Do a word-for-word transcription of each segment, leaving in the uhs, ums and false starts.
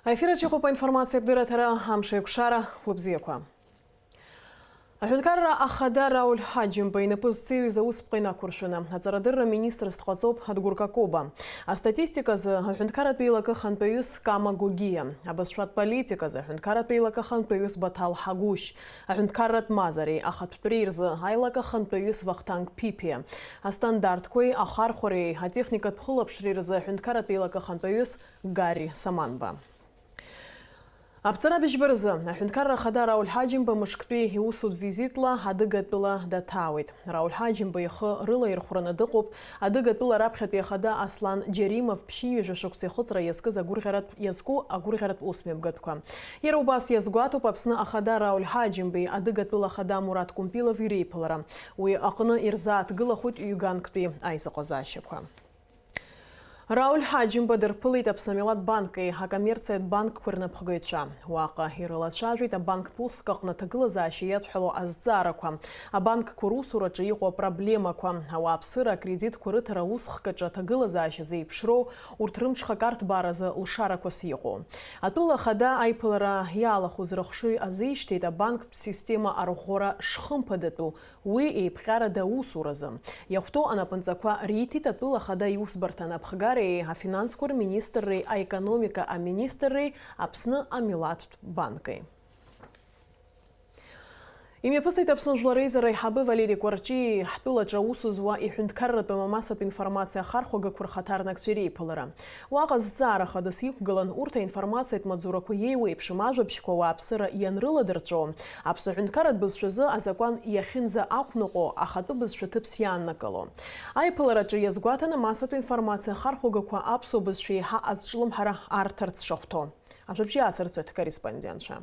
Аефир аҿы иҟоуп аинформациатә дырраҭара, амш еиқәшара, хәлыбзиақәа. Аҳәынҭқарра ахада Рауль Ҳаџьымба инапы зҵаҩыз аусԥҟа инақәыршәаны, аҵарадырра министрс дҟаҵоуп Адгәыр Какоба. Астатистиказы аҳәынҭқарратә еилакы ахантәаҩыс Кама Гогиа, абызшәатә политиказы аҳәынҭқарратә еилакы ахантәаҩыс Баҭал Ҳагәышь, аҳәынҭқарратә мазареи ахатәтәреи рзы аилакы ахантәаҩыс Вахтанг Ԥиԥиа, астандартқәеи ахархәареи атехникатә хылаԥшреи рзы аҳәынҭқарратә еилакы ахантәаҩыс Гарри Саманба. Аԥҵара быжьба рзы аҳәынҭқарра ахада Рауль Ҳаџьымба мышктәи иусутә визитла Адыгатәыла даҭаауеит. Рауль Ҳаџьымба ихы рылаирхәраны дыҟоуп Адыгатәыла раԥхьатәи ахада Аслан Џьаримов ԥшьынҩажәа шықәса ихыҵра иазкыз агәырӷьаратә, иазку агәырӷьаратә усмҩаԥгатәқәа. Иара убас иазгәаҭоуп Аԥсны ахада Рауль Ҳаџьымбеи Адыгатәыла ахада Мураҭ Кәымпилов иреиԥылара. Уи аҟны ирзааҭгылахоит ҩганктәи аизыҟазаашьақәа. Рауль Ҳаџьымба дырԥылеит Аԥсны Амилаҭ банки акоммерциатә банкқәеи рнапхгаҩцәа. Уаҟа ирылацәажәеит абанктә уск аҟны аҭагылазаашьа иадҳәало азҵаарақәа, абанкқәа русураҿы иҟоу апроблемақәа, ауааԥсыра акредитқәа рыҭара аусхк аҿы аҭагылазаашьа зеиԥшроу, урҭ рымҽхак арҭбааразы лшарақәас иҟоу. Атәыла ахада аиԥылара иалахәыз рыхшыҩ азишьҭеит абанктә система арӷәӷәара шхымԥадатәу, уи еиԥҟьарада аусуразы. Иахәҭоу анапынҵақәа риҭеит атәыла ахада иусбарҭа анапхгареи, афинансқәа рминистрреи, аекономика аминистрреи, Аԥсны амилаҭтә банки. Имҩаԥысит Аԥсны Жәлар Реизара аиҳабы Валери Кәарҷиеи ҳтәылаҿы аус зуа иҳәынҭқарратәым амассатә информациа ахархәагақәа рхаҭарнакцәа реиԥылара. Уаҟа зҵаара хадас иқәгылан урҭ аинформациатә маҵзурақәа иеиуеиԥшым ажәабжьқәа ауааԥсыра ианрыладырҵәо, Аԥсны аҳәынҭқарратә бызшәазы азакәан иахьынӡа ақәныҟәо ахатәы бызшәа ҭыԥс иааннакыло. Аиԥылараҿы иазгәаҭан амассатә информациа ахархәагақәа аԥсуа бызшәа еиҳа азҿлымҳара арҭарц шахәҭоу. Ажәабжь иаацырҵоит ҳкорреспондентцәа.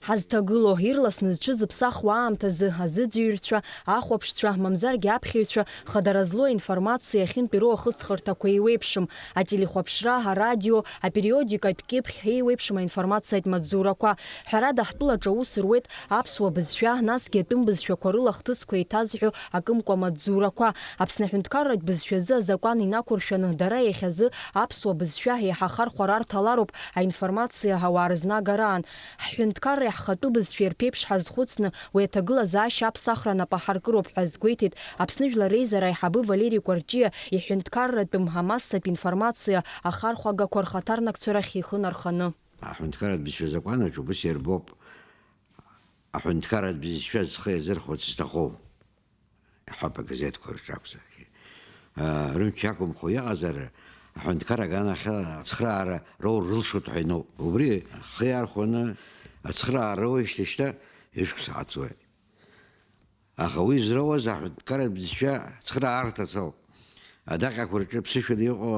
Ҳазҭагылоу, ирласны зҽызыԥсахуа аамҭазы азыӡырҩцәа, ахәаԥшцәа, мамзаргьы аԥхьаҩцәа хадара злоу аинформациа ахьынтә ироу ахыҵхырҭақәа еиуеиԥшым, ателехәаԥшра, арадио, апериодикатә кьыԥхь еиуеиԥшым аинформациатә маҵзурақәа. Ҳәарада, ҳтәылаҿы аус руеит аԥсуа бызшәа, насгьы атәым бызшәақәа рыла ахҭысқәа еиҭазҳәо акымкәа маҵзурақәа. Аԥсны аҳәынҭқарратә бызшәазы азакәан инақәыршәаны, дара иахьазы аԥсуа бызшәа еиҳа ахархәара арҭалароуп аинформациа ауаа рызнагараан. Ҳҳәынҭқарреи ҳхатәы бызшәеи рԥеиԥш ҳазхәыцны, уи аҭагылазаашьа аԥсахра нап аҳаркыроуп ҳәа азгәеиҭеит Аԥсны Жәлар Реизара аиҳабы Валери Кәарҷиа иҳәынҭқарратәым амассатә информациа ахархәагақәа рхаҭарнакцәа рахь ихы нарханы. Аҳәынҭқарратә бызшәа азакәанаҿ убас иарбоуп, аҳәынҭқарратә бызшәа зхы иазырхәарц зҭаху. Иҳәап, агазеҭқәа рҿы акәзаргьы. Рымч иақәымхо иҟазар, аҳәынҭқар аганахьала ацхыраара роур рылшоит ҳәа иноуп. Убри ахы иархәаны ацхыраара роуеижьҭеи шьҭа ҩышықәса ҳацуеит. Аха уи зроуаз аҳәынҭқарратә бызшәа ацхыраарҭац ауп. Адаҟьақәа рҿы ԥсышәала иҟоу,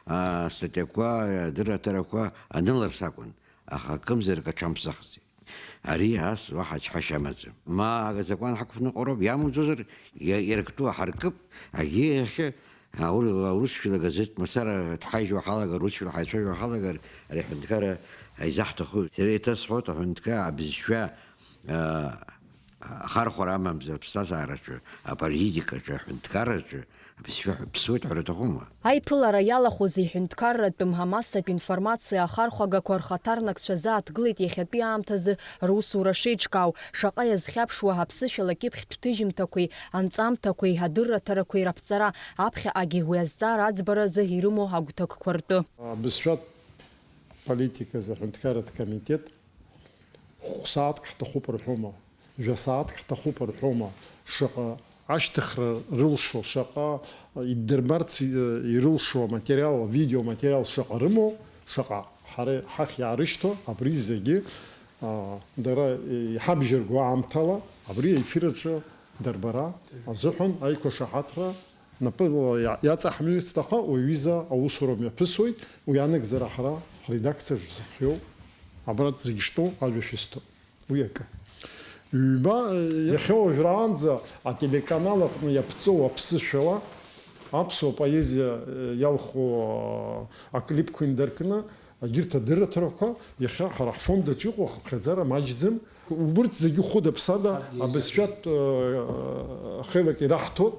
а, астатиақәа, адырраҭарақәа аныларц акәын, аха акымзарак аҽамԥсахӡеит. Ари ас уаҳа ачҳашьа амаӡам. Ма азакәан ҳақәныҟәароуп, иамуӡозар, иа-, иарктәу ҳаркып, агьи иахьа аур-, аурысшәала газеҭ мацара дҳаижьуа ҳалагар, урысшәала ҳаицәажәо ҳалагар, ари аҳәынҭқарра аизаҳҭаху. Сара еиҭасҳәоит, аҳәынҭқар абызшәа, аа, ахархәара амамзар аԥсҭазаараҿы, аполитикаҿы, аҳәынҭқарраҿы, Аԥсшәа ҳәа ԥсуеит ҳәа рҭахума? Аиԥылара иалахәыз иҳәынҭқарратәым амассатә информациа ахархәагақәа рхаҭарнакцәа зааҭгылеит иахьатәи аамҭазы русура шеиҿкаау, шаҟа иазхьаԥшуа аԥсышәала акьыԥхьтә ҭыжьымҭақәеи анҵамҭақәеи адырраҭарақәеи раԥҵара, аԥхьаҟагьы уи азҵаара аӡбаразы ирымоу агәҭакқәа ртәы. Абызшәатә политиказы аҳәынҭқарратә комитет Хә-сааҭк ҳҭахуп рҳәома, жәа-сааҭк ҳҭахуп рҳәома, шаҟа ашьҭыхра рылшо, шаҟа иддырбарц, э, ирылшо аматериал, авидеоматериал шаҟа рымоу, шаҟа ҳара ҳахь иаарышьҭо, абри зегьы, а, дара, э, иҳабжьарго аамҭала, абри аефир аҿы дарбара азыҳәан аиқәшаҳаҭра Напы иа-, иаҵаҳмыҩцт, аха уи аҩыза аусура мҩаԥысуеит, уи анагӡара ҳара ҳредакциаҿ зыхиоу, абра зегь штәоу ажәа шәысҭоит. Уи акы. Ҩба, иахьа уажәраанӡа ателеканал аҟны иаԥҵоу аԥсышәала, аԥсуа поезиа, э, иалху, э, аклипқәа инаркны, егьырҭ адырраҭарақәа иахьа ҳара ҳфонд аҿы иҟоу ахыԥхьаӡара маҷӡам. Убырҭ зегьы хәыда-ԥсада абызшәатә, э, хеилак ираҳҭоит.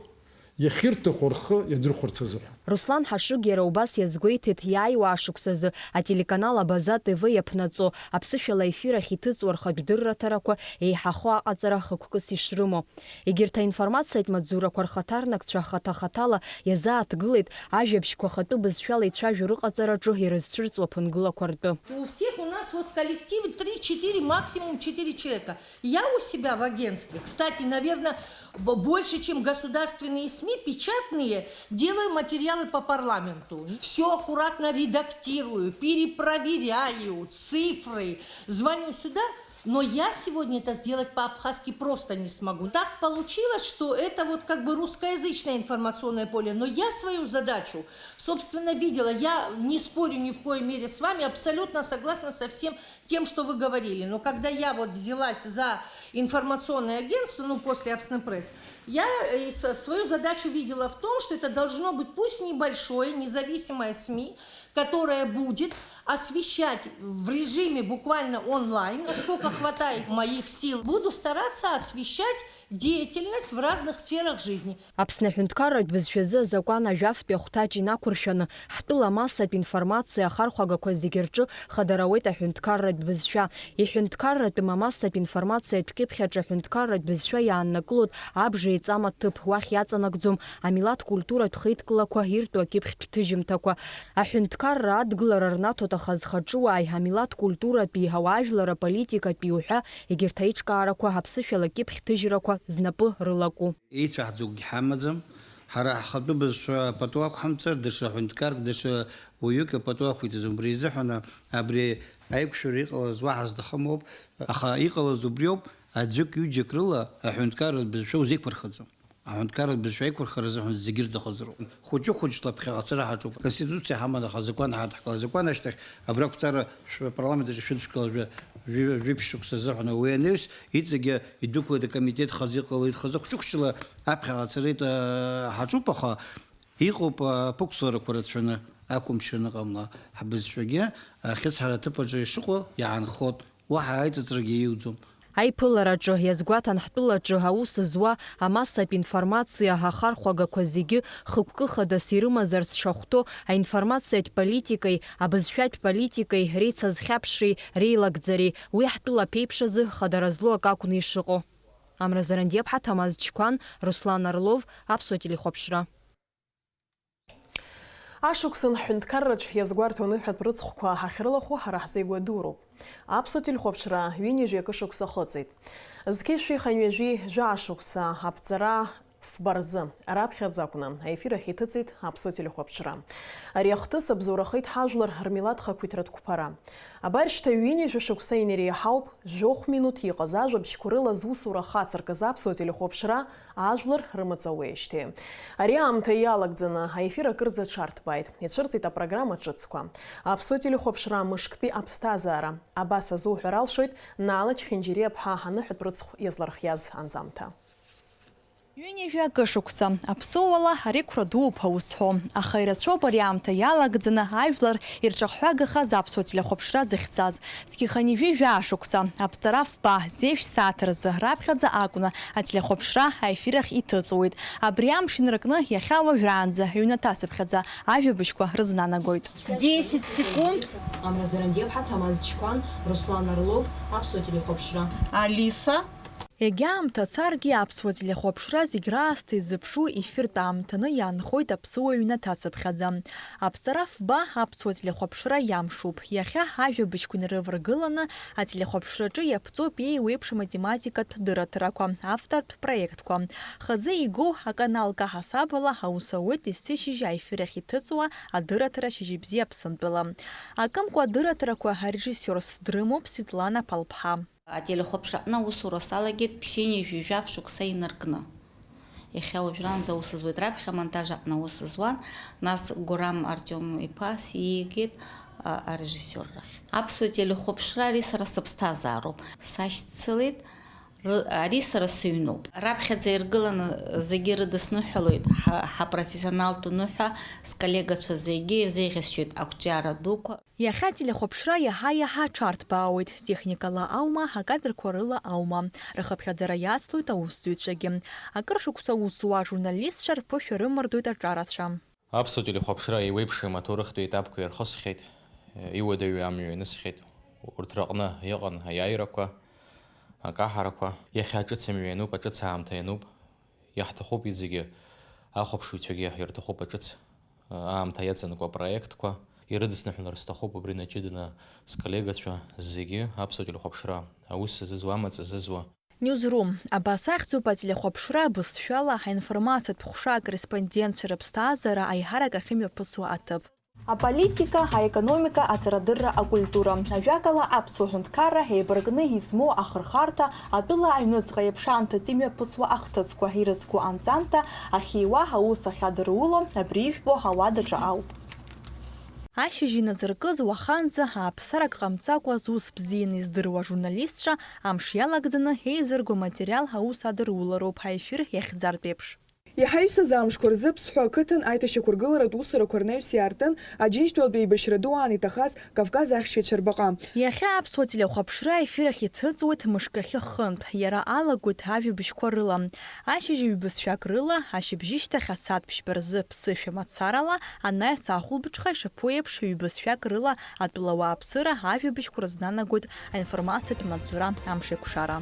иахьырҭаху рхы иадырхәарц азыҳәан. Руслан Ҳашыг иара убас иазгәеиҭеит, иааиуа ашықәсазы ателеканал Абаза Т В иаԥнаҵо аԥсышәала ефир ахь иҭыҵуа рхатә дырраҭарақәа еиҳахо аҟаҵара хықәкыс ишрымоу. Егьырҭ аинформациатә маҵзурақәа рхаҭарнакцәа хаҭа-хаҭала иазааҭгылеит ажәабжьқәа хатәы бызшәала ицәажәо рыҟаҵараҿы ирызцәырҵуа ԥынгылақәа ртәы. У всех у нас вот коллективы три-четыре, максимум четыре человека. Я у себя в агентстве, кстати, наверное, б- больше, чем государственные СМИ, печатные, делаю материалы по парламенту. Все аккуратно редактирую, перепроверяю цифры, звоню сюда. Но я сегодня это сделать по-абхазски просто не смогу. Так получилось, что это вот как бы русскоязычное информационное поле, но я свою задачу, собственно, видела. Я не спорю ни в коей мере с вами, абсолютно согласна со всем тем, что вы говорили. Но когда я вот взялась за информационное агентство, ну, после Абсны Пресс, я и со- свою задачу видела в том, что это должно быть пусть небольшое независимое СМИ, которое будет освещать в режиме буквально онлайн, насколько хватает моих сил, буду стараться освещать деятельность в разных сферах жизни. Аԥсны аҳәынҭқарратә бызшәазы азакәан ажәафтәи ахәҭаҷ инақәыршәаны, ҳтәыла амассатә информациа ахархәагақәа зегьы рҿы хадара ауеит аҳәынҭқарратә бызшәа. Иҳәынҭқарратәым амассатә информациатә кьыԥхь аҿы аҳәынҭқарратә бызшәа иааннакылоит абжа еиҵам аҭыԥ, уахь иаҵанакӡом амилаҭ культуратә хеидкылақәа иртәу акьыԥхьтә ҭыжьымҭақәа. Аҳәынҭқарра адгылара рнаҭоит ахазхаҿыуааи амилаҭ культуратәи, ауаажәлар аполитикатәи уҳәа егьырҭ аиҿкаарақәа аԥсышәала акьыԥхь ҭыжьрақәа знапы рылаку. Еицәаҳҵогьы ҳамаӡам. Ҳара ҳхатәы бызшәа пату ақәҳамҵар, даҽа ҳәынҭқарк, даҽа уаҩык апату ақәиҭыз. Убри изыҳәан абри аиқәшәара иҟалаз уаҳа зҭахым ауп, аха иҟалаз убриоуп, аӡәык-ҩыџьак рыла аҳәынҭқарратә бызшәа узеиқәырхаӡом. Аҳәынҭқарратә бызшәа аиқәырхара азыҳәан зегьы рҭахызароуп. Хәыҷы-хәыҷла ԥхьаҟа ацара ҳаҿуп. Аконституциа ҳаман, аха азакәан ҳадҳкыл. Азакәан ашьҭахь абра ақәҵара шәпарламент аҿы шәыдшәкыла жәа-, жәи-, жәиԥшь шықәса азыҳәан. Уи анаҩс иҵегьы идәықәлеит акомитет хазы иҟалеит, хазы хәҷы-хәҷла аԥхьаҟа ацара ит-, ҳаҿуп, аха иҟоуп аԥықәсларақәа рацәаны, ақәымчра аныҟамла, ҳбызшәагьы ахьыцҳара аҭыԥ аҿы ишыҟоу иаанхоит, уаҳа аиҵыҵрагьы иуӡом. Аиԥылараҿы, иазгәаҭан ҳтәылаҿы аус зуа амассатә информациа ахархәагақәа зегьы хықәкы хадас ирымазарц шахәҭоу аинформациатә политикеи абызшәатә политикеи реицазхьаԥшреи реилагӡареи, уи ҳтәыла аԥеиԥш азы хадара злоу акы акәны ишыҟоу. Амра Зарандиаԥҳа, Ҭамаз Чқәан, Руслан Орлов, Аԥсуа телехәаԥшра. Ашықәсан ҳҳәынҭқарраҿ иазгәарҭо аныҳәатә рыцхәқәа ҳахьрылахәу ҳара ҳзы игәадуроуп. Аԥсуа телехәаԥшра ҩынҩажәи акы шықәса ахыҵит. Зқьи шәи хынҩажәи жәаа шықәса аԥҵара фба рзы, раԥхьаӡа акәны, аефир ахь иҭыҵит Аԥсуа телехәаԥшра. Ари ахҭыс абзоурахеит ҳажәлар рмилаҭ хақәиҭратә қәԥара. Абар шьҭа ҩынҩажәа шықәса инареиҳауп, жәохә минуҭ иҟаз ажәабжьқәа рыла зусура ахацыркыз Аԥсуа телехәаԥшра ажәлар рымаҵ ауеижьҭеи. Ари аамҭа иалагӡаны аефир акырӡа аҽарҭбааит, ицәырҵит апрограмма ҿыцқәа. Аԥсуа телехәаԥшра мышктәи аԥсҭазаара, абас азуҳәар алшоит Наала Чхинџьириаԥҳа аныҳәатә рыцхә иазлархиаз анҵамҭа. Ҩынҩажәа акы шықәса, аԥсуала ари қәра дууп ҳәа узҳәо, аха ирацәоуп ари аамҭа иалагӡаны ажәлар ирҿахәҳәагахаз аԥсуа телехәаԥшра зыхьӡаз. Зқьи хынҩажәи жәаа шықәса, аԥҵара фба, зежә сааҭ рзы раԥхьаӡа акәны ателехәаԥшра аефир ахь иҭыҵуеит. Абри амш инаркны иахьа уажәраанӡа ҩнаҭацыԥхьаӡа ажәабжьқәа рызнанагоит. Десять секунд. Амра Зарандиаԥҳа, Ҭамаз Чқәан, Руслан Орлов, Аԥсуа телехәаԥшра. Алиса. Егьа аамҭа царгьы аԥсуа телехәаԥшра зегь раасҭа изыԥшу ефиртә аамҭаны иаанхоит аԥсуа ҩнаҭа цыԥхьаӡа. Аԥҵара фба аԥсуа телехәаԥшра иамшуп. Иахьа ажәабжьқәа инарываргыланы ателехәаԥшраҿы иаԥҵоуп еиуеиԥшым атематикатә дырраҭарақәа, автортә проектқәа. Хазы игоу аканал К ҳасабала аус ауеит есышьыжь аефир ахь иҭыҵуа адырраҭара Шьыжьбзиа Аԥсынтәыла. Акымкәа адырраҭарақәа арежиссиорс дрымоуп Светлана Ԥалԥҳа. Ателехәаԥшра аҟны аусура салагеит ԥшьынҩажәи жәаф шықәса инаркны. Иахьа уажәраанӡа аус зуеит, раԥхьа амонтаж аҟны аус зуан, нас Гурам Артиом-иԥа сиигеит, а, арежиссиоррахь. Аԥсуа телехәаԥшра ари сара сыԥсҭазаароуп. Сашьцылеит, Р-, ари сара сыҩноуп. Раԥхьаӡа иргыланы зегьы ирыдысныҳәалоит, ҳа-, ҳапрофессионалтәу ныҳәа, сколлегацәа зегьы ирзеиӷьасшьоит ақәҿиара дуқәа. Иахьа ателехәаԥшра иаҳа-иаҳа аҽарҭбаауеит, техникала аума, акадрқәа рыла аума, рхыԥхьаӡара иацлоит аусзуҩцәагьы. Акыр шықәса аус зуа ажурналистцәа рԥышәа рымардоит аҿарацәа. Аԥсуа телехәаԥшра еиуеиԥшым аҭоурыхтә етапқәа ирхысхьеит, иуадаҩу амҩа ианысхьеит. Урҭ рыҟны иҟан аиааирақәа, акаҳарақәа. Иахьа аҿыц амҩа иануп, аҿыц аамҭа иануп. Иаҳҭахуп иҵегьы, ахәаԥшыҩцәагьы ирҭахуп аҿыц аамҭа иаҵанакуа апроектқәа. Ирыдысныҳәалар сҭахуп убри наҷыданы сколлегацәа зегьы, аԥсуа телехәаԥшра аус зызуа, амаҵ зызуа. Newsroom, абас ахьӡуп ателехәаԥшра абызшәала аинформациатә ҟәша акорреспондентцәа рыԥсҭазаара аиҳарак ахьымҩаԥысуа аҭыԥ. Аполитика, аекономика, аҵарадырра, акультура, ажәакала, аԥсуа ҳәынҭқарра еибаркны измоу ахырхарҭа, атәыла аҩныҵҟа еиԥш аамҭаӡа имҩаԥысуа ахҭысқәа ирызку анҵамҭа ахьиуа, аус ахьадыруло абри ижәбо ауадаҿы ауп. Ашьыжь иназыркыз уаханӡа ааԥсарак ҟамҵакәа зус бзианы издыруа ажурналистцәа амш иалагӡаны еизырго аматериал аус адырулароуп аефир иахьӡартә еиԥш. Иҳаҩсыз амшқәа рзы Ԥсҳәа ақыҭан аиҭашьақәыргыларатә усурақәа рнаҩс иаартын Аџьынџьтәылатә еибашьра ду аан иҭахаз Кавказ ахьчаҩцәа рбаҟа. Иахьа аԥсуа телехәаԥшра аефир ахь ицыҵуеит мышкахьы хынтә, иара алагоит ажәабжьқәа рыла. Ашьыжь ҩбызшәак рыла, ашьыбжьышьҭахь асааҭ ԥшьба рзы ԥсышәа мацарала, анаҩс ахәылбыҽха ишаԥу еиԥш ҩбызшәак рыла атәылауааԥсыра ажәабжьқәа рызнанагоит аинформациатә маҵзура амшеикәшара.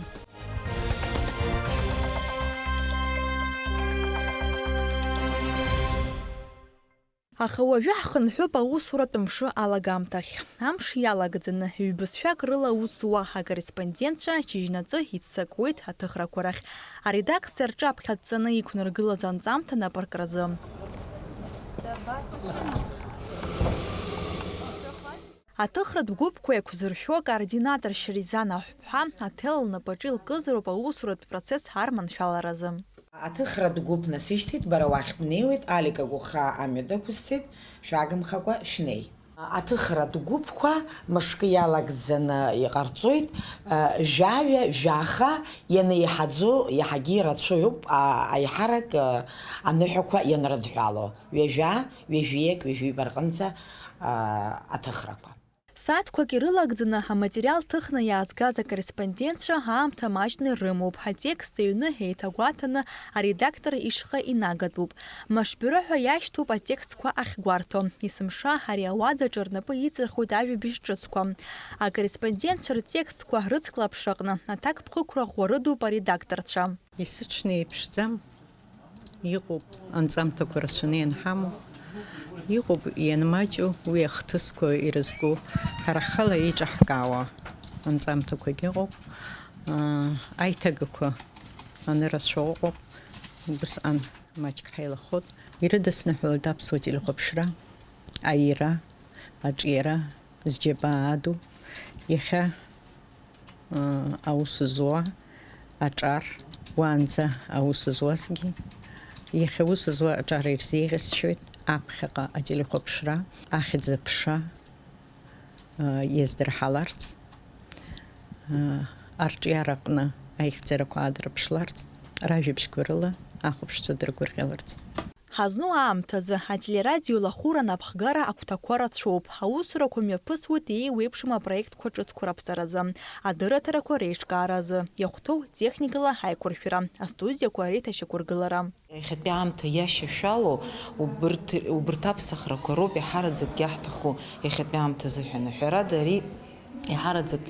Аха уажәы ҳхынҳәып аусуратә мшы алагамҭахь. Амш иалагӡаны, ҩбызшәак рыла аус зуа акорреспондентцәа шьыжьнаҵы иццакуеит аҭыхрақәа рахь. Аредакциа рҿаԥхьа дҵаны иқәнаргылаз анҵамҭа напаркразы. Аҭыхратә гәыԥқәа еиқәзыршәо акоординаторшьа Ризан Аҳәԥҳа аҭел лнапаҿы илкызароуп аусуратә процесс арманшәаларазы. Аҭыхратә гәыԥ насышьҭит, бара уахь бнеиуеит, Алик агәхаа амҩа дықәысҵеит, шәагымхакәа шәнеи. Аҭыхратә гәыԥқәа мышкы иалагӡаны иҟарҵоит, жәаҩа-жәаха ианеиҳаӡо, иаҳагьы ирацәоуп, аиҳарак аныҳәақәа ианрыдҳәало, ҩажәа, ҩажәиак, ҩажәиба рҟынӡа аҭыхрақәа. Сааҭқәак ирылагӡаны аматериал ҭыхны иаазгаз акорреспондентцәа аамҭа маҷны ирымоуп, атекст ҩны еиҭагәаҭаны аредактор ишҟа инагатәуп. Машбюро ҳәа иашьҭоуп атекстқәа ахьгәарҭо. Есымша ари ауадаҿы рнапы иҵырхуеит ажәабжь ҿыцқәа. Акорреспондентцәа ртекстқәа рыцклаԥшраҟны аҭакԥхықәра ӷәӷәарыдоуп аредакторцәа. Исыҽны еиԥшӡам. Иҟоуп анҵамҭақәа рацәаны ианҳамоу, иҟоуп ианмаҷу уи ахҭысқәа ирызку, ҳара ҳхала еиҿаҳкаауа анҵамҭақәагьы ыҟоуп, аа, аиҭагақәа анырацәоу ыҟоуп, усҟан маҷк ҳаилахоит. Ирыдысныҳәалоит аԥсуа телехәаԥшра, аира, аҿиара, зџьабаа аду, иахьа аус зуа аҿар, уаанӡа аус зуазгьы, иахьа аус зуа аҿар ирзеиӷьасшьоит аԥхьаҟа ателехәаԥшра, ахьӡ-аԥша, иаздырҳаларц, арҿиараҟны аихьӡарақәа аадырԥшларц, ражәабжьқәа рыла ахәаԥшцәа дыргәырӷьаларц. Ҳазну аамҭазы ателерадио лахәыра анапхгара агәҭақәа рацәоуп. Аусурақәа мҩаԥысуеит еиуеиԥшым апроектқәа ҿыцқәа раԥҵаразы, адырраҭарақәа реиҿкааразы, иахәҭоу техникала аиқәыршәара, астудиақәа реиҭашьақәыргылара. Иахьатәи аамҭа иашьашәалоу убырҭ, убырҭ аԥсахрақәа роуп иаҳараӡак иаҳҭаху иахьатәи аамҭа азыҳәан. Ҳәарада, ари Иаҳараӡак,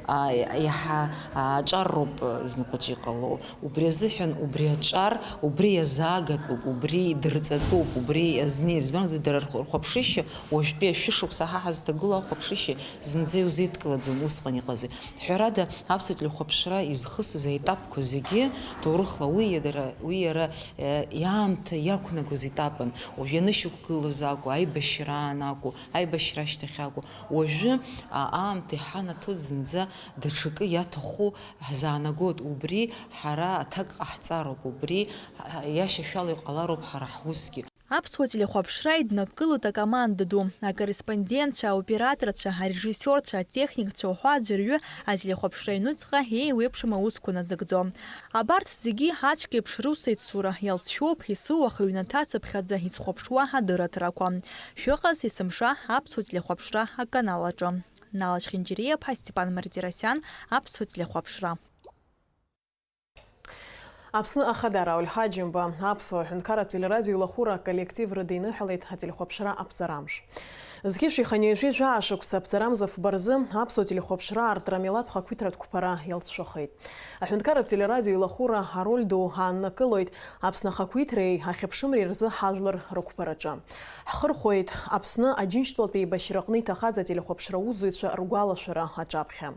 а, иаҳа, а, аҿар роуп, а, знапаҿы иҟало. Убри азыҳәан, убри аҿар, убри иазаагатәуп, убри идырҵатәуп, убри иазнеир. Избанзар, дара рхә-, рхәаԥшышьа, уажәтәи ашәышықәса ҳа ҳазҭагылоу ахәаԥшышьа зынӡа иузеидкылаӡом усҟан иҟази. Ҳәарада, аԥсуа телехәаԥшра изхысыз аетапқәа зегьы, ҭоурыхла уи иа-, дара, уи иара, е, иаамҭа иақәнагоз етапын. Уажә ианышьақәгылоз акәу, аибашьраан акәу, аибашьра ашьҭахь акәу, уажәы, а, аамҭа иҳанаҭоит зынӡа даҽакы иаҭаху ҳзаанагоит, убри ҳара аҭак ҟаҳҵароуп, убри, а, иашьашәала иҟалароуп ҳара ҳусгьы. Аԥсуа телехәаԥшра иднакылоит акоманда ду, акорреспондентцәа, аоператорцәа, арежиссиорцәа, атехникцәа уҳәа аӡәырҩы ателехәаԥшра аҩнуҵҟа еиуеиԥшым аусқәа назыгӡо. Абарҭ зегьы ацәгьеиԥш русеицура иалҵшәоуп, есыуаха ҩнаҭацыԥхьаӡа изхәаԥшуа адырраҭарақәа. Шәыҟаз есымша аԥсуа телехәаԥшра аканал аҿы. Нала Чхинчириаԥҳа, Степан Мартиросиан, аԥсуа телехәаԥшра. Аԥсны Ахада Рауль Ҳаџьымба аԥсуа ҳәынҭқарратә телерадио илахәыра аколлектив рыдиныҳәалеит ателехәаԥшра Аԥҵарамш. Зқьышә ихынҩажәи жәаа шықәса Аԥҵарамза фба рзы аԥсуа телехәаԥшра аартра милаҭ хақәиҭратә қәԥара иалҵшәахеит. Аҳәынҭқарратә телерадио илахәыра ароль ду ааннакылоит Аԥсны ахақәиҭреи ахьыԥшымреи рзы ҳажәлар рықәԥараҿы. Ҳхырхәоит Аԥсны Аџьынџьтәылатә еибашьраҟны иҭахаз ателехәаԥшра аусзуҩцәа ргәалашәара аҿаԥхьа.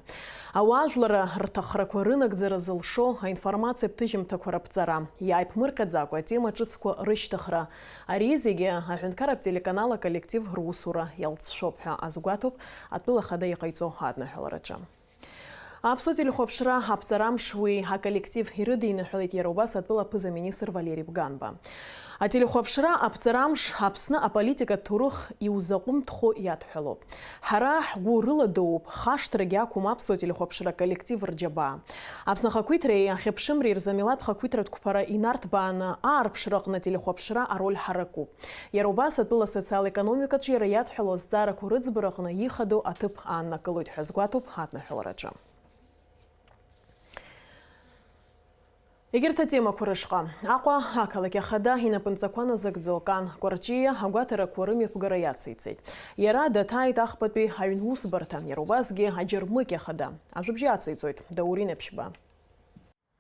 Ауаажәларра рҭахрақәа рынагӡара зылшо аинформациатә ҭыжьымҭақәа раԥҵара, иааиԥмырҟьаӡакәа атема ҿыцқәа рышьҭыхра. Ари зегьы аҳәынҭқарратә телеканал аколлектив русура иалҵшәоуп ҳәа азгәаҭоуп атәыла ахада иҟаиҵо адныҳәалараҿы. Аԥсуа телехәаԥшра Аԥҵарамш уи аколлектив ирыдиныҳәалеит иара убас атәыла аԥыза-министр Валери Бганба. Ателехәаԥшра Аԥҵарамш Аԥсны аполитикатә ҭоурых иузаҟәымҭхо иадҳәалоуп. Ҳара ҳгәы рыладууп, хашҭрагьы ақәым аԥсуа телехәаԥшра аколлектив рџьабаа. Аԥсны ахақәиҭреи ахьыԥшымреи рзы амилаҭ хақәиҭратә қәԥара инарҭбааны аарԥшраҟны ателехәаԥшра ароль ҳаракуп. Иара убас атәыла асоциал-економикаҿы иара иадҳәалоу азҵаарақәа рыӡбараҟны ихадоу аҭыԥ ааннакылоит ҳәа азгәаҭоуп адныҳәалараҿы. Егьырҭ атемақәа рышҟа, Аҟәа ақалақь ахада инапынҵақәа назыгӡо Кан Кәарҷиа агәаҭарақәа рымҩаԥгара иациҵеит. Иара даҭааит ахԥатәи аҩн усбарҭа, иара убасгьы аџьармыкьа ахада. Ажәабжь иациҵоит Даур Инаԥшьба.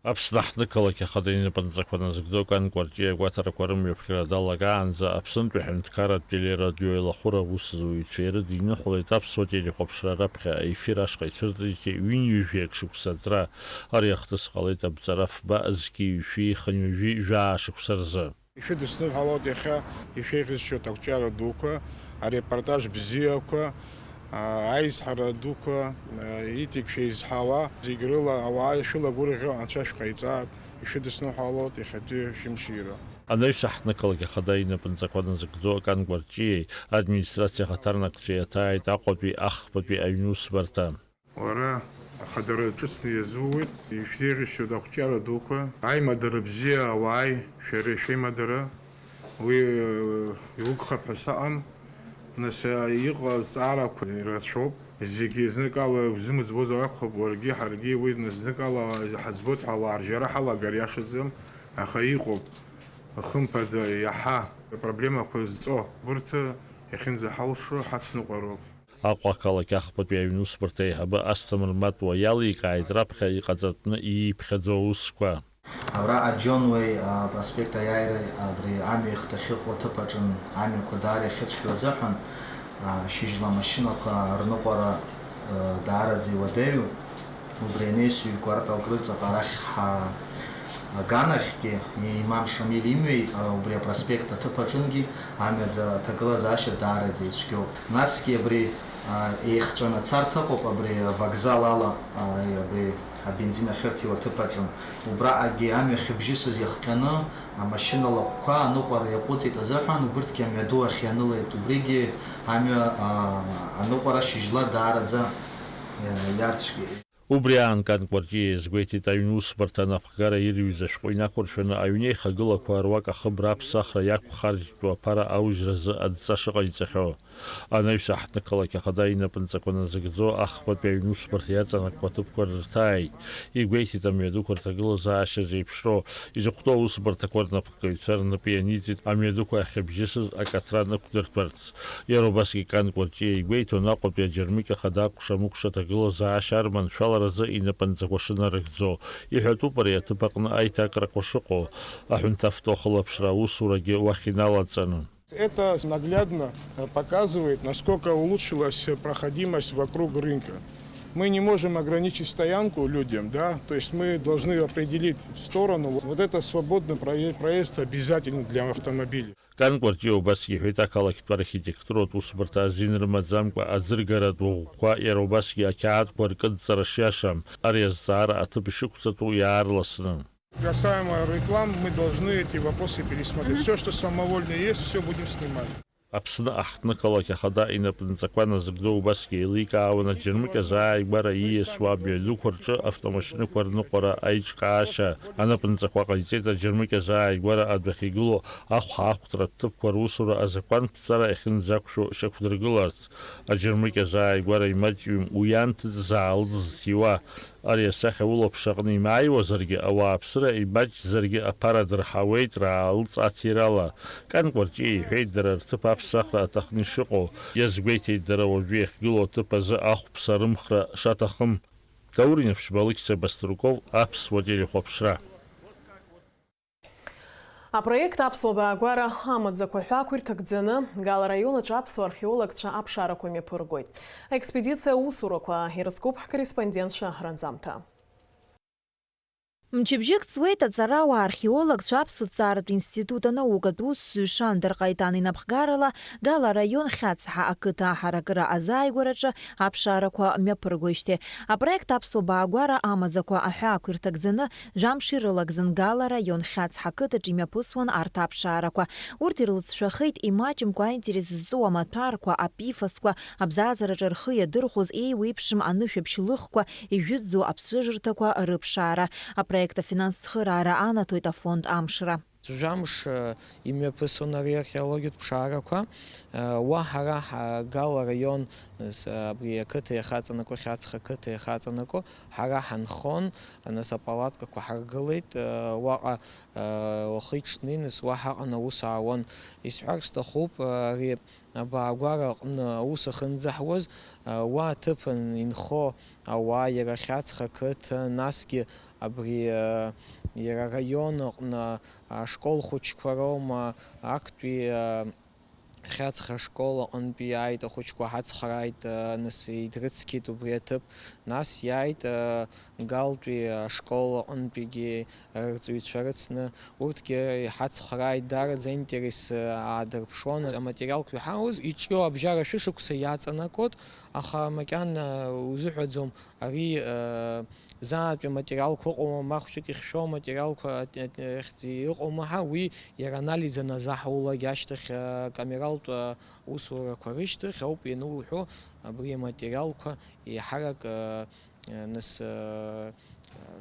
Аԥсны аҳҭнықалақь ахада инапынҵақәа назыгӡо Кан Кәарҷиа агәаҭарақәа рымҩаԥгара далагаанӡа Аԥсынтәи аҳәынҭқарратә телерадиоеилахәыра аусзуҩцәа ирыдиныҳәалеит аԥсуа телехәаԥшра раԥхьа аефир ашҟа ицәырҵит ҩынҩажәи ак шықәса аӡра. Ари ахҭыс ҟалеит абҵара фба зқьи жәшәи хынҩажәи жәаа шықәса рзы. Ишәыдысныҳәалоит иахьа ишәеиӷьызшьоит ақәҿиара дуқәа, арепортаж бзиақәа, аа, аизҳара дуқәа, аа, иҵегь шәеизҳауа, зегь рыла ауаа ишәылагәырӷьо анцәа шәҟаиҵааит, ишәыдысныҳәалоит иахьатәи шәымшира. Анаҩс аҳҭнықалақь ахада инапынҵақәа назыгӡо Кан Кәарҷиеи администрациа ахаҭарнакцәеи иаҭааит Аҟәатәи ахԥатәи аҩнусбарҭа. Уара ахадара ҿыцны иазууеит, ишәзеиӷьасшьоит ақәҿиара дуқәа, аимадара бзиа ауааи шәареи шәеимадара, уи, э, иугхап ҳәа саҟам, нас, э, иҟаз зҵаарақәа ирацәоуп, зегьы зныкала узымыӡбозар акәхап, уаргьы ҳаргьы уи зныкала ҳаӡбоит ҳәа ауаа ржьара ҳалагар иашаӡам, аха иҟоуп, хымԥада, иаҳа апроблемақәа зҵо, урҭ иахьынӡаҳалшо ҳацныҟәароуп. Аҟәа ақалақь ахԥатәи аҩнусбарҭа аиҳабы Асҭамыр Матуа иаликааит раԥхьа иҟаҵатәны ииԥхьаӡо аусқәа. Абра Аџьонуеи, а, проспект Аиааира, абри амҩа ихҭахьыҟоу аҭыԥ аҿын амҩақәа даара иахьыцәгьоу азыҳәан, а, шьыжьла амашьынақәа рныҟәара, а, даараӡа иуадаҩу. Убри анаҩс ҩ-кварталк рыҵаҟа арахь ҳа-, аганахьгьы, имам Шамиль имҩеи, а, убри апроспект аҭыԥ аҿынгьы амҩаӡа аҭагылазаашьа даараӡа ицәгьоуп. Насгьы абри, а, еихҵәаны ацарҭа ыҟоуп, абри авокзал ала, а, абри абензин ахьырҭиуа аҭыԥ аҿы. Убраҟагьы амҩа ахьыбжьысыз иахҟьаны, амашьына лаҟәқәа аныҟәара иаҟәыҵит азыҳәан, убырҭгьы амҩаду ахь ианылеит. Убригьы амҩа, а, аныҟәара шьыжьла даараӡа, а, иарцәгьеит. Убри аан Кан Кәарҷиа иазгәеиҭеит аҩнусбарҭа анапхгара ирҩыз ашәҟәы инақәыршәаны аҩнеихагылақәа руак ахыбра аԥсахра иақәхаржьтәу аԥара аужьразы адҵа шыҟаиҵахьоу. Анаҩс аҳҭнықалақь ахада инапынҵақәа назыгӡо ахԥатәи аҩнусбарҭа иаҵанакуа аҭыԥқәа рырҭааит. Игәеиҭеит амҩадуқәа рҭагылазаашьа зеиԥшроу, изыхәҭоу аусбарҭақәа рнапхгаҩцәа рнапы ианиҵеит амҩадуқәа ахьыбжьысыз акаҭра нықәдыртәарц. Иара убасгьы Кан Кәарҷиа игәеиҭон Аҟәатәи аџьармыкьа хада акәша-мыкәша аҭагылазаашьа арманшәаларазы инапынҵақәа шынарыгӡо. Иҳәатәуп ари аҭыԥ аҟны аиҭакрақәа шыҟоу, аҳәынҭавтоахылаԥшра аусурагьы уахь иналаҵаны. Это наглядно, э, показывает, насколько улучшилась проходимость вокруг рынка. Мы не можем ограничить стоянку людям, да, то есть мы должны определить сторону. Вот это свободный прое-, проезд обязательно для автомобилей. Кан Кәарҷиа убасгьы иҳәеит, ақалақьтә архитектуратә усбарҭа азин рымаӡамкәа аӡыргаратә уӷәқәа, иара убасгьы ақьаадқәа ркыдҵара шиашам, ари азҵаара аҭыԥ ишықәҵатәу иаарласны. Касаемо реклам, мы должны эти вопросы пересмотреть. Все, что самовольно есть, все будем снимать. Аԥсны аҳҭнықалақь ахада инапынҵақәа назыгӡо убасгьы еиликаауан аџьармыкьа азааигәара ииасуа абҩа дукәа рҿы автомашьынақәа рныҟәара аиҿкаашьа. Анапынҵақәа ҟаиҵеит аџьармыкьа азааигәара адәахьы игылоу ахәҳахәҭратә ҭыԥқәа русура азакәанԥҵара иахьынӡақәшәо шьақәдыргыларц. Аџьармыкьа азааигәара имаҷҩым уи анҭыҵ заалыҵ зҭиуа. Ари асахьа улаԥш аҟны имааиуазаргьы, ауааԥсыра имаҷзаргьы аԥара дырҳауеит раалыҵ аҭирала. Кан Кәарҷиа иҳәеит дара рҭыԥ аԥсахра аҭахны ишыҟоу. Иазгәеиҭеит дара уажәы иахьгылоу аҭыԥ азы ахәԥса рымхра шаҭахым. Даур Инаԥшьба, Алықьса Баструков, Аԥсуа телехәаԥшра. Апроект аԥсуа баагәара амаӡақәа ҳәа ақәирҭак ӡаны, Гала араион аҿы аԥсуа археологцәа аԥшаарақәа мҩаԥыргоит. Аекспедициа аусурақәа ирызкуп ҳкорреспондентцәа ранҵамҭа. Мчыбжьык ҵуеит аҵарауаа археологцәа Аԥсуа ҭҵааратә институт анаукатә усзуҩ Шандыр Ҟаитан инапхгарала Гала араион Хьацҳа ақыҭа аҳаракыра азааигәараҿы аԥшаарақәа мҩаԥыргоижьҭеи. Апроект аԥсуа баагәара амаӡақәа аҳәаақәа ирҭагӡаны, Жәамш ирылагӡан Гала араион Хьацҳа ақыҭаҿ имҩаԥысуан арҭ аԥшаарақәа. Урҭ ирлыҵшәахеит имаҷымкәа аинтерес зҵоу амаҭәарқәа, апифосқәа, абзазараҿы рхы иадырхәоз еиуеиԥшым анышәаԥшь лыхқәа, ижәытәӡоу аԥсыжырҭақәа рыԥшаара. Апроект афинанс цхыраара анаҭоит афонд Амшра. Жәамш, э, имҩаԥысуан ари археологиатә ԥшаарақәа. Э, уа ҳара ҳа-, Гала араион, с-, абри ақыҭа иахаҵанаго, Хьацха ақыҭа иахаҵанаго, ҳара ҳанхон, нас апалаткақәа ҳаргылеит, э, уаҟа, э, уахи-ҽни, нас уа ҳаҟан аус аауан. Исҳәар сҭахуп, э, ари абаагәара аҟны аус ахьынӡаҳуаз, э, уа аҭыԥан инхо ауаа, иара Хьацха ақыҭа, насгьы абри, э, иара араион аҟны ашкол хәыҷқәа роума, актәи, э, Хьацха ашкол аҟынтәи иааит ахәыҷқәа, ҳацхрааит, э, нас идрыцқьеит убри аҭыԥ, нас иааит, э, Галтәи ашкол аҟынтәигьы рҵаҩцәа рыцны, урҭгьы иҳацхрааит, даараӡа аинтерес, э, аадырԥшуан. Аматериалқәа иҳауз иҿио абжьара шәышықәса иаҵанакуеит, аха макьана узыҳәаӡом, ари, э, заатәи аматериалқәа ыҟоума, ма хәҷык ихьшәо аматериалқәа, э, э, ахьӡ-, ыҟоума ҳәа, уи иара анализ аназаҳулак ашьҭахь, э, камералтә, э, усурақәа рышьҭахь ауп иануҳәо абри аматериалқәа еиҳарак, э, э, нас, э,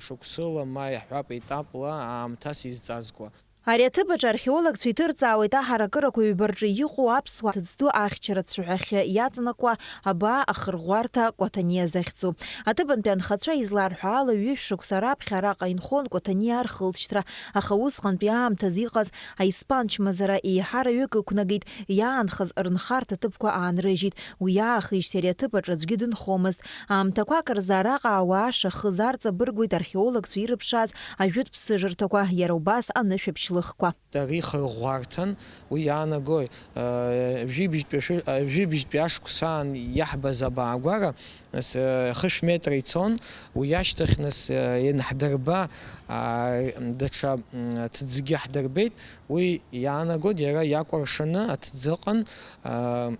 шықәсыла, ма иаҳҳәап, етапла аамҭас изҵазкуа. Ари аҭыԥ аҿы археологцәа иҭырҵаауеит аҳаракырақәа ҩба рҿы иҟоу аԥсуа ҭыӡ ду ахьчара цәаҳәахьы иаҵанакуа абаа ахырӷәӷәарҭа Кәаҭаниа захьӡу. Аҭыԥантәи анхацәа изларҳәо ала, ҩышә шықәса раԥхьа араҟа инхон Кәаҭаниаа рхылҵшьҭра, аха усҟантәи аамҭазы иҟаз аиспан чмазара еиҳараҩык ықәнагеит, иаанхаз рынхарҭа ҭыԥқәа аанрыжьит. Уи аахижьҭеи ари аҭыԥ аҿы аӡәгьы дынхомызт. Аамҭақәак рзы араҟа ауаа шахыз арҵабыргуеит археологцәа ирыԥшааз ажәытә ԥсыжырҭақәа, иара убас анышәаԥшь лыхқәа. Ари хырӷәӷәарҭан, уи иаанагои, э, жәибжьтәи ашәы-, э, жәибжьтәи ашықәсаан иаҳбаз абаагәара, нас, э, хышә метра ицон, уи ашьҭахь, нас, э, ианҳдырба, а, даҽа, м, ҭӡгьы ҳдырбеит, уи иаанагоит, иара иакәыршаны аҭӡы ыҟан, а,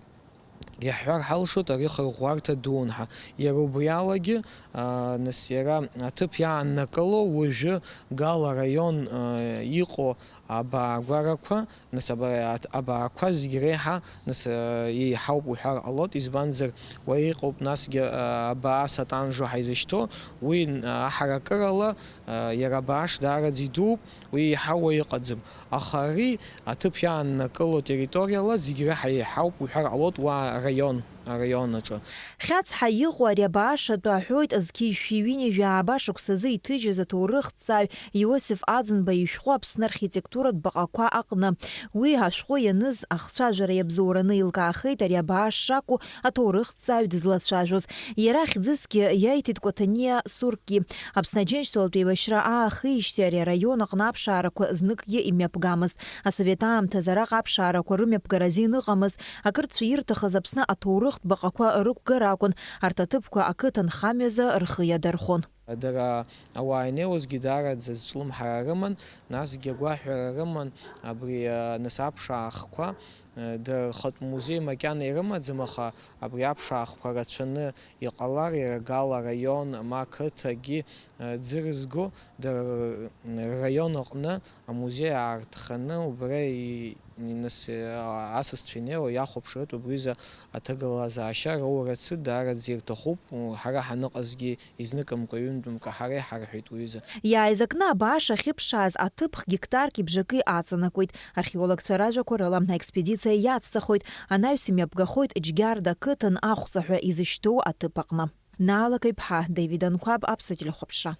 Иаҳҳәар ҳалшоит, ари хырӷәӷәарҭа дуун ҳәа. Иара убри алагьы, аа, нас иара аҭыԥ иааннакыло уажәы Гала араион, аа, иҟоу абаагәарақәа, нас аба-, аҭ-, абаақәа зегь реиҳа, нас, аа, еиҳауп уҳәар ҟалоит, избанзар, уа иҟоуп насгьы, аа, абаа Сатанжо ҳәа изышьҭоу, уи, н-, аҳаракырала, аа, иара абааш даараӡа идууп, уи еиҳау уаҩ ыҟаӡам. Аха ари аҭыԥ иааннакыло территориала зегь реиҳа еиҳауп уҳәар ҟалоит уа араион, араион аҿы. Хьацҳа иҟоу ари абааш атәы аҳәоит зқьи жәшәи ҩынҩажәи ааба шықәсазы иҭыжьыз аҭоурыхҭҵааҩ Иосиф Аӡынба ишәҟәы Аԥсны архитектуратә баҟақәа аҟны. Уи ашәҟәы ианыз ахцәажәара иабзоураны еилкаахеит ари абааш шакәу аҭоурыхҭҵааҩ дызлацәажәоз. Иара хьӡысгьы иаиҭеит Кәаҭаниа Суркгьы. Аԥсны Аџьынџьтәылатә еибашьра аахижьҭеи ари араион аҟны аԥшаарақәа зныкгьы имҩаԥгамызт. Асовет аамҭазы араҟа аԥшаарақәа рымҩаԥгара азин ыҟамызт. Акырцәа ирҭахыз Аԥсны аҭоурыхтә баҟақәа рықәгара акәын. Арҭ аҭыԥқәа ақыҭанхамҩазы рхы иадырхәон. Дара ауаа инеиуазгьы даараӡа зҿлымҳара рыман, насгьы агәаҳәара рыман, абри, а, нас аԥшаахқәа, а, дара рхатә музеи макьана ирымаӡам, аха абри аԥшаахқәа рацәаны иҟалар, иара Гала араион, ма ақыҭагьы, а, ӡы рызго, дара р-, рраион аҟны амузеи аартханы, убра и-, и-, нас, а, асасцәа инеиуа иахәаԥшратә убриазы аҭагылазаашьа роурацы даараӡа ирҭахуп, ҳара ҳаныҟазгьы Изныкымкәа-ҩынтәымкәа ҳара иҳарҳәеит уҩыза. Иааизакны абааш ахьыԥшааз аҭыԥ гектарки бжаки аҵанакуеит. Археологцәа ражәақәа рыла, аекспедициа иацҵахоит, анаҩс имҩаԥгахоит Џьгьарда ақыҭан ахәҵа ҳәа изышьҭоу аҭыԥ аҟны. Наала Каиԥҳа, Давид Анқәаб, Аԥсуа телехәаԥшра.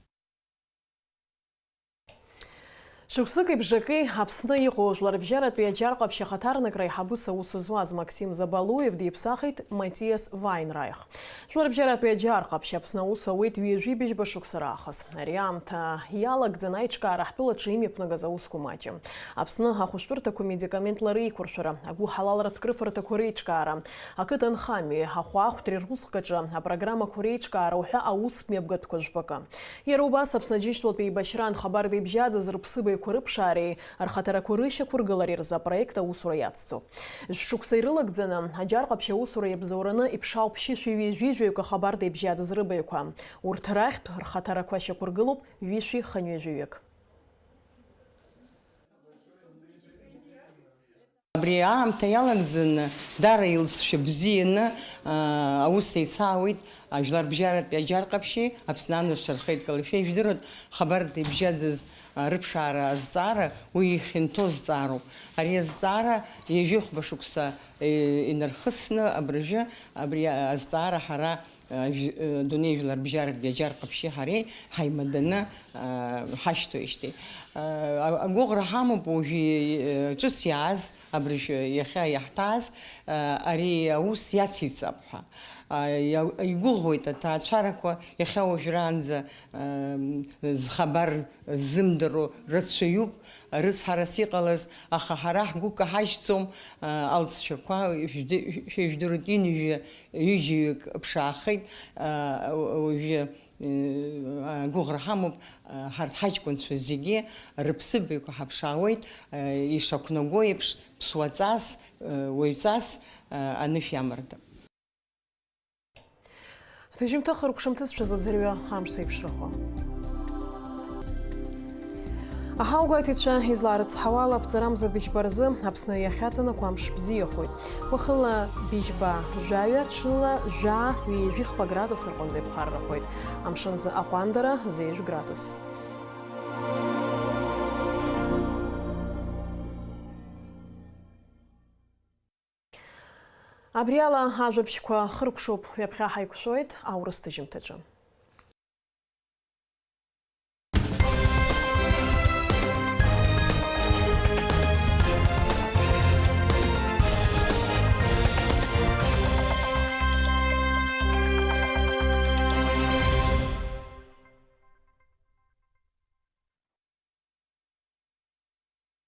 Шықәсыки бжаки Аԥсны иҟоу Жәларбжьаратәи аџьар ҟаԥшь ахаҭарнакра аиҳабыс аус зуаз Максим Забалуев диԥсахит Матиас Вайнрайх. Жәларбжьаратәи аџьар ҟаԥшь Аԥсны аус ауеит ҩажәи быжьба шықәса раахыс. Ари аамҭа иалагӡан аиҿкаара ҳтәылаҿы имҩаԥнагаз аусқәа маҷым. Аԥсны ахәышәтәырҭақәа медикаментла реиқәыршәара, агәыҳалалратә крыфарҭақәа реиҿкаара, ақыҭанхамҩеи ахәаахәҭреи русҟаҿы апрограммақәа реиҿкаара уҳәа аус мҩаԥгатәқәа жәпакы. Иара убас Аԥсны Аџьынџьтәылатә еибашьраан хабарда ибжьаӡыз рыԥсыбаҩқәа рыԥшаареи рхаҭарақәа рышьақәыргылареи рзы апроект аусура иацҵоуп. Шәшықәса ирылагӡаны, аџьар ҟаԥшь аусура иабзоураны иԥшаауп ԥшьышәи ҩажәи жәаҩык ахабарда ибжьаӡыз рыбаҩқәа. Урҭ рахьтә рхаҭарақәа шьақәыргылоуп ҩышәи хынҩажәаҩык. Абри аамҭа иалагӡаны, даара илҵшәа бзианы, аа, аус еицаауеит Жәларбжьаратәи аџьар ҟаԥшьи Аԥсны анацәа рхеидкылашәеи. Ижәдыруеит, хабарда ибжьаӡыз, аа, рыԥшаара азҵаара уи ихьанҭоу зҵаароуп. Ари азҵаара ҩажәихәба шықәса, е, инархысны абыржәы абри азҵаара ҳара Ажә-, э, Дунеи жәларбжьаратәи аџьар ҟаԥшьи ҳареи ҳаимаданы, э, ҳашьҭоижьҭеи. Э, а-, агәыӷра ҳамоуп уажәы, э, ҿыц иааз, абыржәы иахьа иаҳҭааз, э, ари аус иациҵап ҳәа. Э, иа-, игәыӷуеит аҭаацәарақәа иахьа уажәраанӡа, э, зхабар ззымдыруа рацәаҩуп, рыцҳарас иҟалаз, аха ҳара ҳгәы каҳажьӡом, э, алҵшәақәа, шәдыртә ҩынҩажәа ҩыџьаҩык ԥшаахеит, а, уажәы, э, агәыӷра ҳамоуп, а, ҳарҭ ҳаҷкәынцәа зегьы рыԥсыбаҩқәа ҳаԥшаауеит, а, ишақәнаго еиԥш, ԥсуаҵас, а, уаҩҵас, а, анышә иамардап. Ҭыжьымҭа хыркәшамҭазшәа заӡырҩы амш зеиԥшрахо. Аҳауагәаҭаҩцәа излаарыцҳауа ала, аԥҵарамза быжьба рзы Аԥсны иахьаҵанакуа амш бзиахоит. Уахынла быжьба жәаҩа, ҽынла жәаа, ҩажәихԥа градус рҟынӡа иԥхаррахоит. Амшынӡы аҟәандара зежә градус. Абриала ажәабжьқәа хыркәшоуп, ҩаԥхьа ҳаиқәшәоит аурыс ҭыжьымҭаҿы.